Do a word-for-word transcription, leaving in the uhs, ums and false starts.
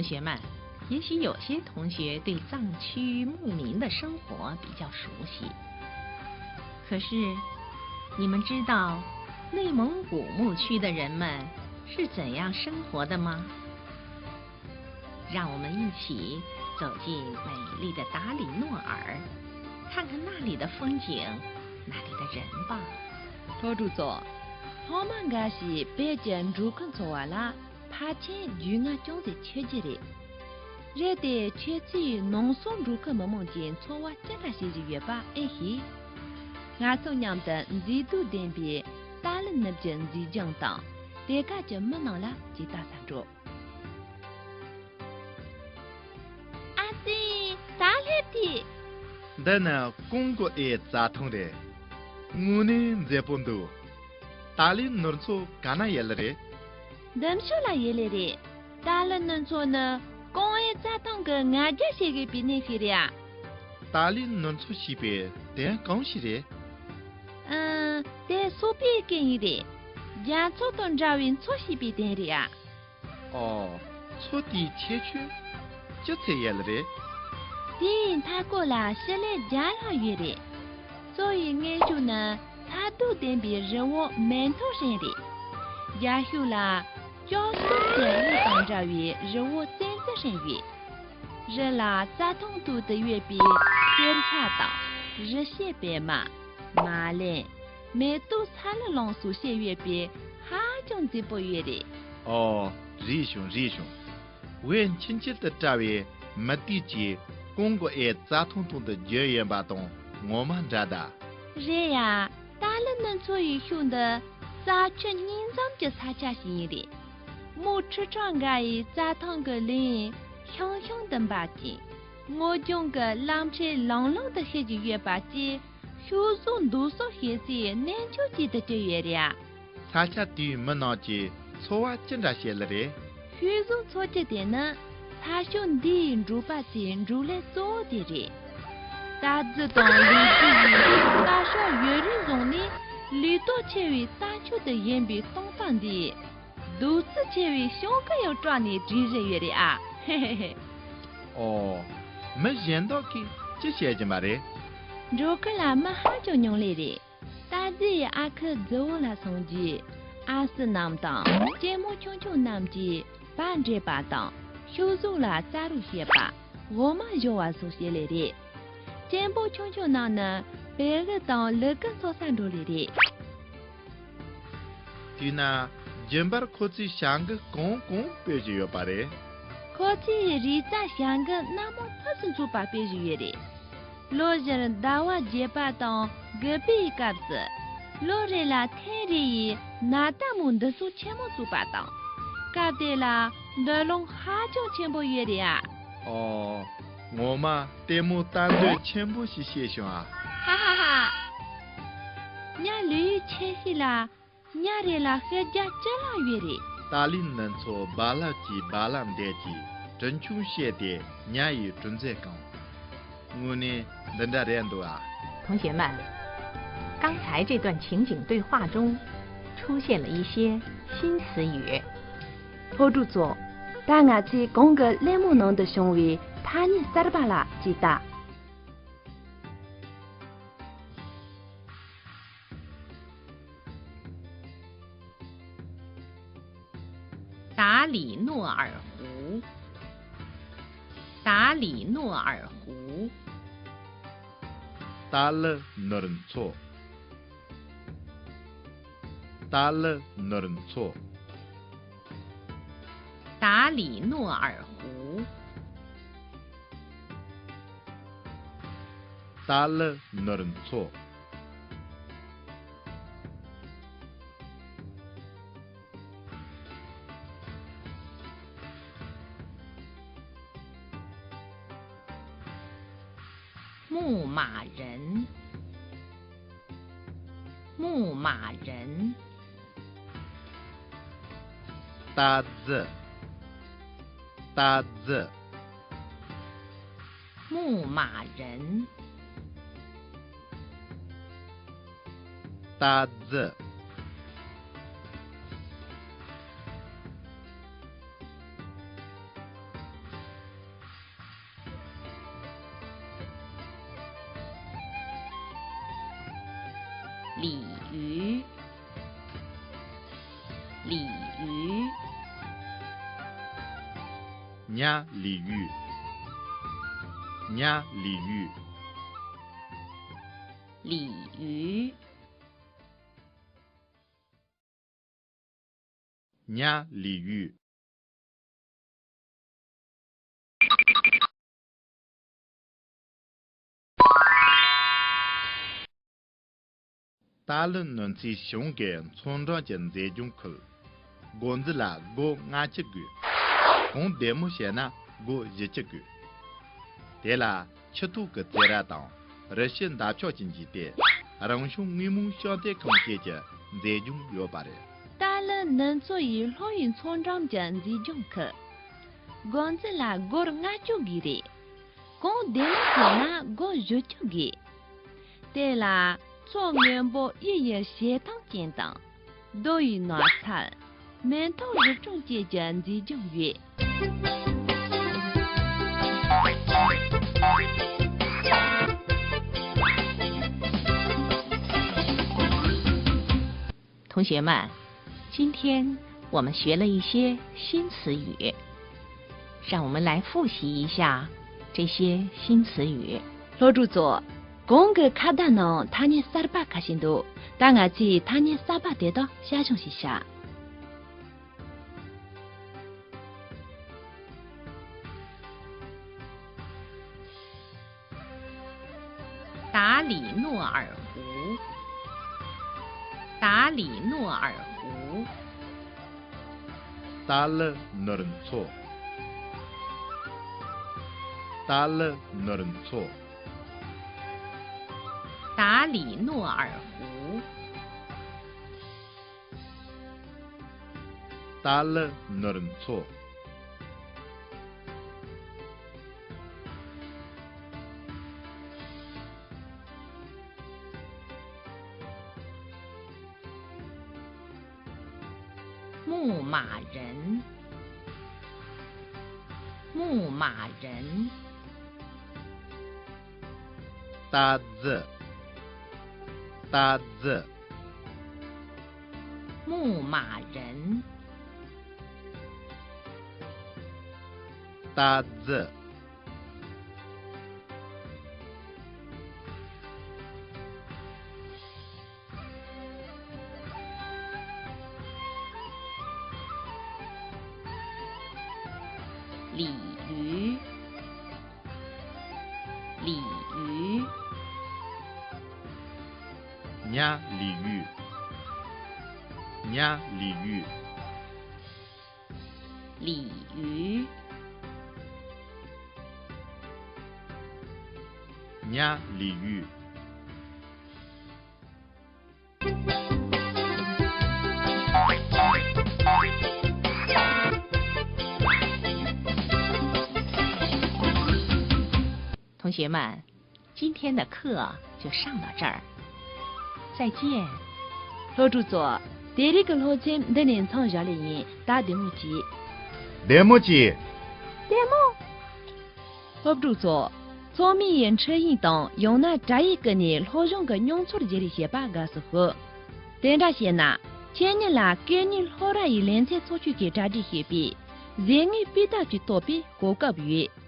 学们，也许有些同学对藏区牧民的生活比较熟悉，可是你们知道内蒙古牧区的人们是怎样生活的吗？让我们一起走进美丽的达里诺尔，看看那里的风景，那里的人吧。 ལྷོ་ཕྱོགས་ཚོ། ཚང་མ་འགའ་ཞིག་བོད་ཀྱི་འབྲོག་ཁུལ་འཚོ་བ་ལ་ཕལ་ཆེར་རྒྱུས་མངའ་ཅུང་ཟད་ཆེ་རྒྱུ་རེད། རེད་དེ་ཁྱེད་ཚོས་ནང་སོག་འབྲོག་ཁུལ་མི་མང་གི་འཚོ་བ་ཅི་འདྲ་བྱེད་བཞིན་ཡོད་པ་ཨེ་ཤེས། ང་ཚོ་མཉམ་དུ་མཛེས་སྡུག་ལྡན་པའི་ཏཱ་ལི་ནུབ་ཀྱི་མཛེས་ལྗོངས་དང་དེ་ག་གི་མི་རྣམས་ལ་ཅིག་ལྟ་ས་འགྲོ། ཨ་ཙི། ད་སླེབས་དུས། འདི་ནི་ཀོང་གོ་ཨེ་རྩྭ་ཐང་རེད། དངོས་གནས་མཛེས་པོ་འདུག་ཏཱ་ལི་ནུབ་མཚོ་ག་ན་ཡོད་ལེ་རེད། འདི་ཕྱོགས་ལ་ཡོད་ལེ་རེད། ཏཱ་ལི་ནུབ་མཚོ་ནི་ཀོང་ཨེ་རྩྭ་ཐང་གི་ང་རྒྱལ་བྱེད་དགོས་པའི་གནས་ཤིག་རེད་ཨ། ཏཱ་ལི་ནུབ་མཚོ་ཞེས་པའི་དོན་གང་ཞིག་རེད། ཨང་། དེ་སོག་པོའི་སྐད་ཡིག་རེད། རྒྱ་མཚོ་དང་འདྲ་བའི་མཚོ་ཞེས་པའི་དོན་རེད་ཨ། ཨོ། མཚོ་དེའི་ཁྱད་ཆོས་ཅི་ཚད་ཡོད་ལེ་རེད། དེའི་མཐའ་སྐོར་ལ་ཞི་ལི་བརྒྱ་ལྷག་ཡོད་རེད། མཚོ་ཡི་སྔོན་ཕྱོགས་ནི་ས་རྡོ་ལྡན་པའི་རི་བོ་མེན་ཐོ་ཧྲན་རེད། རྒྱབ་ཕྱོགས་ལ་ཅོག་གསུམ་གྱི་གླིང་དང་འདྲ་བའི་རི་བོ་བཙན་འཛུལ་ཧྲན་ཡོད། རི་ལ་རྩྭ་ཐང་དུ་དུ་ཡོད་པའི་གསེར་ཤ་དང་རི་བཤད་པད་མ། མ་ལན། མེ་ཏོག་ས་ལི་ལོངས་སུ་སྤྱད་ཡོད་པས་ཧ་ཅང་མཛེས་པོ་ཡོད་རེད། ཨོ། རེད་བྱུང་རེད་བྱུང་། བོད་མཁྱེན་བརྩེ་དུ་བཀྲ་བའི་མི་དེ་གྱིས་ཀོང་གོ་ཨེ་རྩྭ་ཐང་ཐོག་ཏུ་བརྗོད་ཡོད་པ་དང་ངོ་མ་འདྲ་གདའ། རེད་ཡ། ཏཱ་ལི་ནུབ་མཚོ་ཡི་ཤུལ་འདི་ས་ཆུ་གཉིས་འཛོམས་ཀྱི་ས་ཆ་ཞིག་ཡིན་རེད། མུའུ་ཁྲི་ཕྲག་འགའ་ཡི་རྩྭ་ཐང་གི་གླིང་ཤང་ཤང་དུ་འབབ་ཅིང་། སྔོ་ལྗང་གི་ལམ་ཁྲིད་ལང་ལང་དུ་བྱེད་ཀྱི་ཡོད་པ་བཅས། ཤུག་གཟུགས་འདུ་སོགས་བྱེད་སའི་གནས་མཆོག་ཅིག་ཏུ་གྱུར་ཡོད་རེད་ཨ། ས་ཆ་དེའི་མི་རྣམས་ཀྱིས་འཚོ་བ་ཅི་འདྲ་བྱེད་ལེ་རེད། ཤུག་གཟུགས་འཚོ་རྒྱུ་དེ་ནི་ས་ཕྱོགས་འདིའི་འབྲོག་པ་ཚོའི་འབྲོག་ལས་གཙོ་བོ་དེ་རེད། རྟ་རྫི་དང་ལུག་རྫི་ཡིས་རྟ་ཤོག་ཡོད་རིགས་བཟུང་ནས་ལུས་སྟོབས་ཆེ་བའི་རྟ་མཆོག་ཏུ་བཞེངས་པའི་སྟོང་རྟགས་འདིས། རྡོ་རྩིག་ཆེ་བའི་གཤམ་ཁ་ཡང་དཀྲོགས་ནས་བྲིས་བཞག་ཡོད་རེད་ཨ། ཧེ་ཧེ་ཧེ། ཨོ། མི་གཞན་དག་གིས་ཅི་བཤད་ཀྱིན་པ་རེད། འབྲོག་ཁུལ་ལ་མི་ཧ་ཅང་ཉུང་ལེ་རེད། རྟ་རྫི་ཡི་ཨ་ཁུ་རྫི་བོ་ལ་སོང་རྗེས། ཨ་སྲུ་རྣམས་དང་གཅེན་མོ་ཆུང་ཆུང་རྣམས་ཀྱིས་བ་འདྲེད་པ་དང་ཤུག་གཟུགས་ལ་རྩྭ་རུ་བཤད་པ། འོ་མ་བཞོ་བ་སོགས་བྱེད་ལེ་རེད། གཅེན་པོ་ཆུང་ཆུང་རྣམས་ནི་བལ་གི་དང་ལི་གི་འཚོ་ས་འགྲོ་ལེ་རེད། དེས་ན་རྒྱུན་པར་ཁོ་ཚོས་བྱ་འགུལ་གང་གང་སྤེལ་བཞིན་ཡོད་པ་རེད། ཁོ་ཚོས་རེས་གཟའ་བྱ་འགུལ་སྣ་མང་ཐབས་སུ་འཚུགས་པ་སྤེལ་བཞིན་ཡོད་རེད། ལོ་བཞིར་ཟླ་བ་བརྒྱད་པ་དང་དགུ་པའི་སྐབས་སུ། ལོ་རེ་ལ་ཐེངས་རེ་ཡི་ནད་ལྟད་མོ་འདུ་ཚོགས་ཆེན་མོ་བཙུགས་པ་དང་། སྐབས་དེ་ལ་འདུ་ལོང་ཧ་ཅང་ཆེན་པོ་ཡོད་རེད་ཨ། ཨོ། ངོ་མ་ལྟད་མོ་ལྟ་འདོད་ཆེན་པོ་ཞིག་སྐྱེས་བྱུང་ཨ། ཧ་ཧ་ཧ། ཉ་ལུས་ཆེ་ཤོས་ལ་ཉ་རེ་ལ་ཤི་རྒྱག་ཅི་ལ་ཡོད་རེད། ཏཱ་ལི་ནུབ་མཚོ་རྦ་རླབས་ཀྱི་རྦ་རླབས་འདེད་ཀྱི་གྲུ་ཆུང་བཤད་དེ་ཉ་ཡི་གྲུ་འཛེག་གང་། དངོས་གནས་འདི་འདྲ་རེད་འདུག་ཨ། 同学们，刚才这段情景对话中出现了一些新词语。 ལྷོ་ཕྱོགས་ཚོ། ད་ང་ཚོས་གོང་གི་གླེང་མོལ་ནང་དུ་བྱུང་བའི་ཐ་སྙད་གསར་པ་ལ་ཅིག་ལྟ། 达里诺尔湖，达里诺尔湖。 ཏཱ་ལི་ནུབ་མཚོ། ཏཱ་ལི་ནུབ་མཚོ། 达里诺尔湖。 ཏཱ་ལི་ནུབ་མཚོ། 牧马人，牧马人。 རྟ་རྫི། རྟ་རྫི། 牧马人。 རྟ་རྫི། 鲤鱼，鲤鱼， ཉ་ལི་ཡུས། ཉ་ལི་ཡུས། 鲤鱼， ཉ་ལི་ཡུས། ཏཱ་ལའི་ནུབ་མཚམས་གཞུང་གི་མཚོ་འགྲམ་གྱི་མཛེས་ལྗོངས་ཁུལ། སྒོ་འཛུལ་ལ་སྒོར་ལྔ་བཅུ་དགོས། གོང་བདེ་མོ་བྱས་ན་སྒོར་བཞི་བཅུ་དགོས། དེ་ལ་ཆུ་ཐོག་གི་རྩེད་ར་དང་རི་ཕྱེད་འདབ་ཆགས་ཀྱི་འཇིག་རྟེན། རང་བྱུང་དངོས་མང་ཤིང་རྟའི་ཁང་བཅས་ཀྱི་མཛེས་ལྗོངས་ཡོད་པ་རེད། ཏཱ་ལའི་ནུབ་མཚོ་ཡི་ལྷོ་ཡི་མཚོ་འགྲམ་གྱི་མཛེས་ལྗོངས་ཁུལ། སྒོ་འཛུལ་ལ་སྒོར་ལྔ་བཅུ་དགོས་རེད། གོང་བདེ་མོ་བྱས་ན་སྒོར་བཞི་བཅུ་དགོས། དེ་ལ་མཚོ་སྔོན་པོ་གཡུ་ཡི་བྱེ་ཐང་ཅན་དང་། རྡོ་ཡི་ནགས་ཚལ། མེ་ཏོག་རི་སྒྲོམ་བཅས་ཀྱི་མཛེས་ལྗོངས་ཡོད། 同学们，今天我们学了一些新词语，让我们来复习一下这些新词语。 སློབ་ཕྲུག་ཚོ། གོང་གི་ཁ་བརྡ་ནང་ཐ་སྙད་གསར་པ་ཁ་ཤས་འདུག་ད་ང་ཚོས་ཐ་སྙད་གསར་པ་དེ་དག་དཔྱད་ཞིབ་ཞིག་བྱ། 达里诺尔湖，达里诺尔湖， ཏཱ་ལའི་ནུབ་མཚོ། ཏཱ་ལའི་ནུབ་མཚོ། 达里诺尔湖， ཏཱ་ལའི་ནུབ་མཚོ། 牧马人，牧马人， རྟ་རྫི། རྟ་རྫི། 牧马人， རྟ་རྫི། 鲤鱼， 鲤鱼， ཉ་ལི་ཡུས། ཉ་ལི་ཡུས། 鲤鱼， ཉ་ལི་ཡུས། 同学们，今天的课就上到这儿，再见。 སློབ་ཕྲུག་ཚོ། དེ་རིང་གི་སློབ་ཚན་འདི་ནས་མཚམས་བཞག་ལེ་ཡིན། ད་བདེ་མོ་བྱོས། བདེ་མོ་བྱོས། བདེ་མོ། སློབ་ཕྲུག་ཚོ། ཚོགས་མི་ཡི་འཕྲིན་ཡིག་དང་ཡང་ན་དྲ་ཡིག་བརྒྱུད་ནས་སློབ་སྦྱོང་གི་མྱོང་ཚོར་བརྗེ་རེས་བྱེད་པ་དགའ་བསུ་ཞུ། དེ་འདྲ་བྱས་ན། ཁྱེད་ཉིད་ལ་སྐད་གཉིས་སློབ་ར་ཡི་ལེ་ཚན་ཚོགས་ཆུང་གིས་གྲ་སྒྲིག་བྱས་པའི་གཟེངས་དངུལ་སྤུས་དག་ཅིག་ཐོབ་པའི་གོ་སྐབས་ཡོད།